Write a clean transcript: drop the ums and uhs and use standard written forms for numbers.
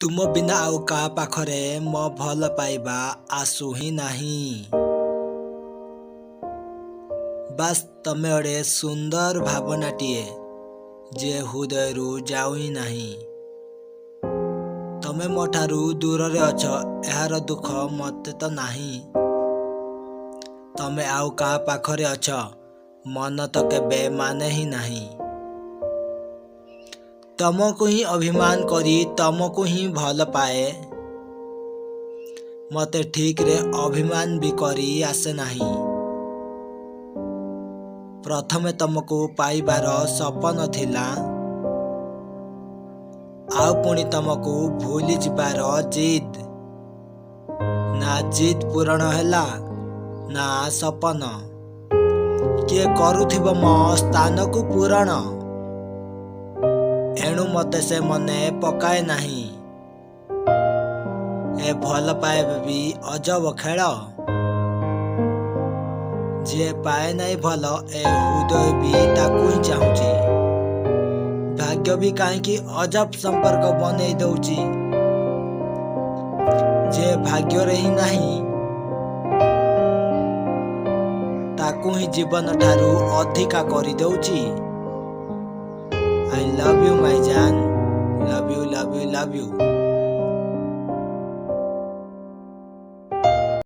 ତୁମ ବିନା ଆଉ କାହା ପାଖରେ ମୋ ଭଲ ପାଇବା ଆସୁ ହିଁ ନାହିଁ। ବାସ୍, ତମେ ଗୋଟେ ସୁନ୍ଦର ଭାବନାଟିଏ, ଯିଏ ହୃଦୟରୁ ଯାଉ ହିଁ ନାହିଁ। ତମେ ମୋ ଠାରୁ ଦୂରରେ ଅଛ, ଏହାର ଦୁଃଖ ମୋତେ ତ ନାହିଁ। ତମେ ଆଉ କାହା ପାଖରେ ଅଛ, ମନ ତ କେବେ ମାନେ ହିଁ ନାହିଁ। ତମକୁ ହିଁ ଅଭିମାନ କରି ତମକୁ ହିଁ ଭଲ ପାଏ। ମତେ ଠିକରେ ଅଭିମାନ ବି କରି ଆସେ ନାହିଁ। ପ୍ରଥମେ ତମକୁ ପାଇବାର ସପନ ଥିଲା, ଆଉ ପୁଣି ତମକୁ ଭୁଲି ଯିବାର ଜିଦ୍। ନା ଜିଦ୍ ପୂରଣ ହେଲା, ନା ସପନ। କିଏ କରୁଥିବ ମୋ ସ୍ଥାନକୁ ପୂରଣ? ଏଣୁ ମତେ ସେ ମନେ ପକାଏ ନାହିଁ। ଏ ଭଲ ପାଇବା ବି ଅଜବ ଖେଳ। ଯିଏ ପାଏ ନାହିଁ ଭଲ, ଏ ହୃଦୟ ବି ତାକୁ ହିଁ ଚାହୁଁଛି। ଭାଗ୍ୟ ବି କାହିଁକି ଅଜବ ସମ୍ପର୍କ ବନେଇ ଦଉଛି। ଯିଏ ଭାଗ୍ୟରେ ହିଁ ନାହିଁ, ତାକୁ ହିଁ ଜୀବନ ଠାରୁ ଅଧିକା କରିଦଉଛି। I love you, my Jaan. Love you, love you, love you.